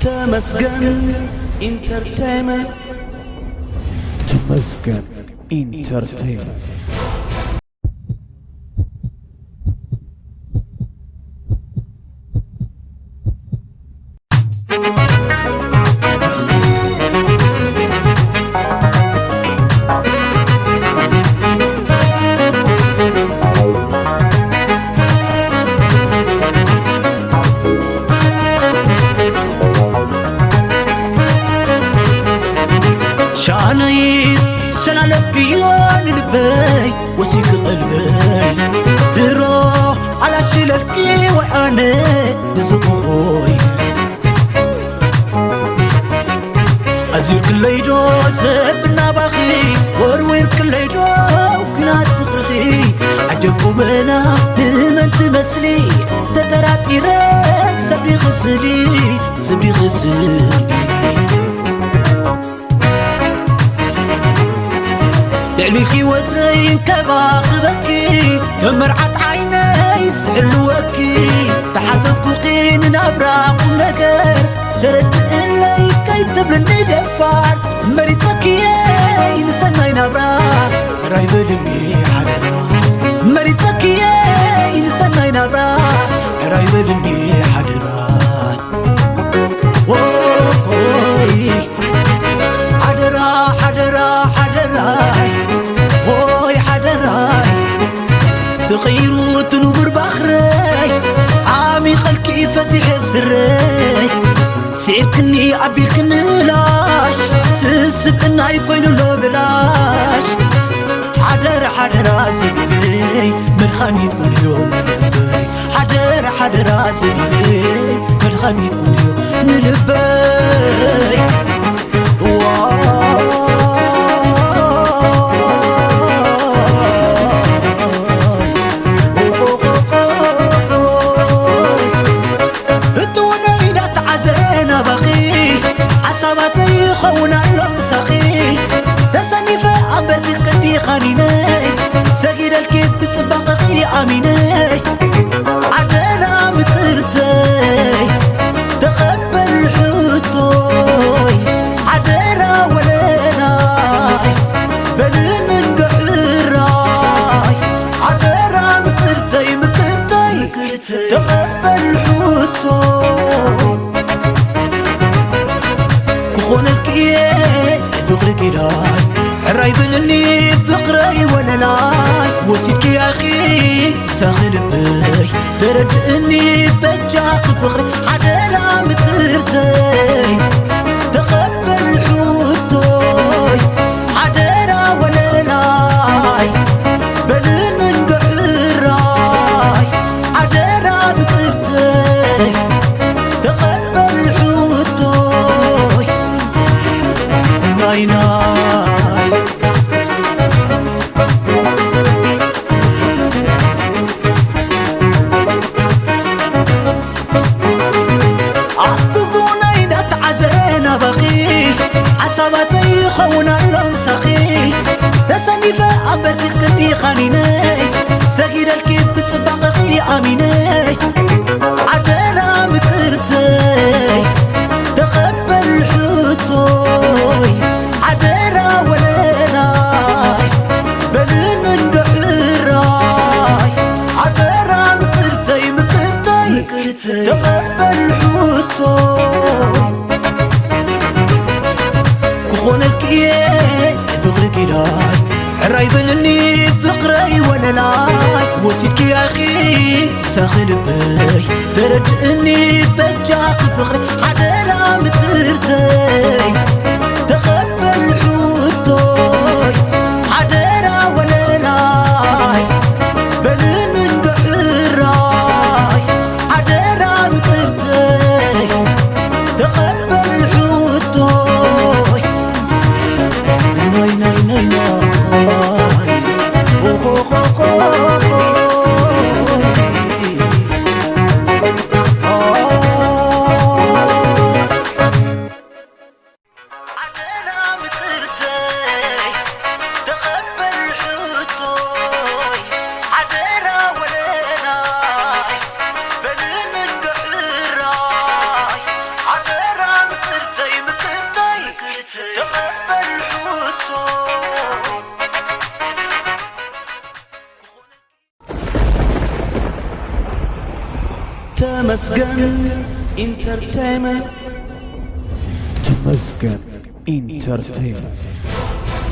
ተመስገን ኢንተርቴይመንት። ተመስገን ኢንተርቴይመንት። ሻነይ ሰላለብክዮ ንልበይ ወሲክ ቀልበይ ድሮ ኣላሽለልኪ ወይ ኣነ ብዝኾይ ኣዚርክለይዶ ዘብናባኺ ወርዊርክለይዶ ኩናት ፍቕርኺ ዓጀብ ቁመና ንመን ትመስሊ ተጠራጢረ ሰብዲ ክስሊ ሰብዲ ክስሊ ልዕሊ ህይወተይ እንከባኽበኪ ከም መርዓት ዓይነይ ዝሕልወኪ ተሓተኩኺ ንናብራ ቁም ነገር ተረድእለይ ከይትብልኒ ደፋር መሪፀኪየይ ንሰናይ ናብራ ሕራይ በልኒ ሓደራ መሪፀኪየይ ንሰናይ ናብራ ሕራይ በልኒ ሓደራ ኦይ ሓደራ ሓደራ ሓደራይ ኦይ ሓደራይ ተቐይሩ እቲ ንቡር ባኽረይ ዓሚቐልኪ ፈቲሐ ስረይ ስዒርክኒ ኣቢልክኒ ላሽ ትስብእናይ ኮይኑ ሎ ብላሽ ሓደራ ሓደራ ዝብለይ መድሃኒት ኩንዮ ንልበይ ሓደራ ሓደራ ዝብለይ መድሃኒት ኩንዮ ንልበይ እትውነይ እንዳተዓዘ ናባኺ ሓሳባተይ ይኸውን ኣሎ ምሳኺ ተሰኒፈ ኣንበርኪ ቅድሚ ኻኒነይ ሰጊደልኪ ብጽባቐኺ ኣሚነይ ሓደራ ምጥርተይ ተቐበል ሕቶይ ሓደራ ወለላይ በልኒ እንዶ ሕራይ ሓደራ ምጥርተይ ምጥርተይ ተቐበል ሕቶይ ክኾነልኪ እየ ፍቕሪ ኪዳን ሕራይ በልኒ ፍቕረይ ወለላይ ወሲድኪ ያኺ ሳኺ ልበይ ተረድእኒ በጃኺ ፍቕሪ ሓደራ ምጥርተይ ተቐበል ሕቶይ ሓደራ ወለላይ በልኒ እንዶ ሕራይ ሓደራ ምጥርተይ ተቐበል ሕቶይ ናይ ናይ ኣብቲ ዝውነይ እንዳተዓዘ ናባኺ ሓሳባተይ ይኸውን ኣሎ ምሳኺ ተሰኒፈ ኣንበርኪ ቅድሚ ኻኒነይ ሰጊደልኪ ብጽባቐኺ ኣሚነይ ሓደራ ምጥርተይ ተቐበል ሕቶይ ሓደራ ወለላይ በልኒ እንዶ ሕራይ ሓደራ ምጥርተይ ምጥርተይ ተቐበል ሕቶይ ክኾነልኪ እየ ፍቕሪ ኪዳን ሕራይ በልኒ ፍቕረይ ወለላይ ወሲድኪ ያኺ ሳኺ ልበይ ተረድእኒ በጃኺ ፍቕሪ ሓደራ ምጥርተይ ተቐበል ሕቶይ ሓደራ ወለላይ በልኒ እንዶ ሕራይ ሓደራ ምጥርተይ ተቐበል ሕቶይ ናይ ናይ ናይ ናይ ሓደራ ምጥር ተቐበል ሕቶ። ተመስገን ኢንተርቴይመንት። ተመስገን ኢንተርቴይመንት።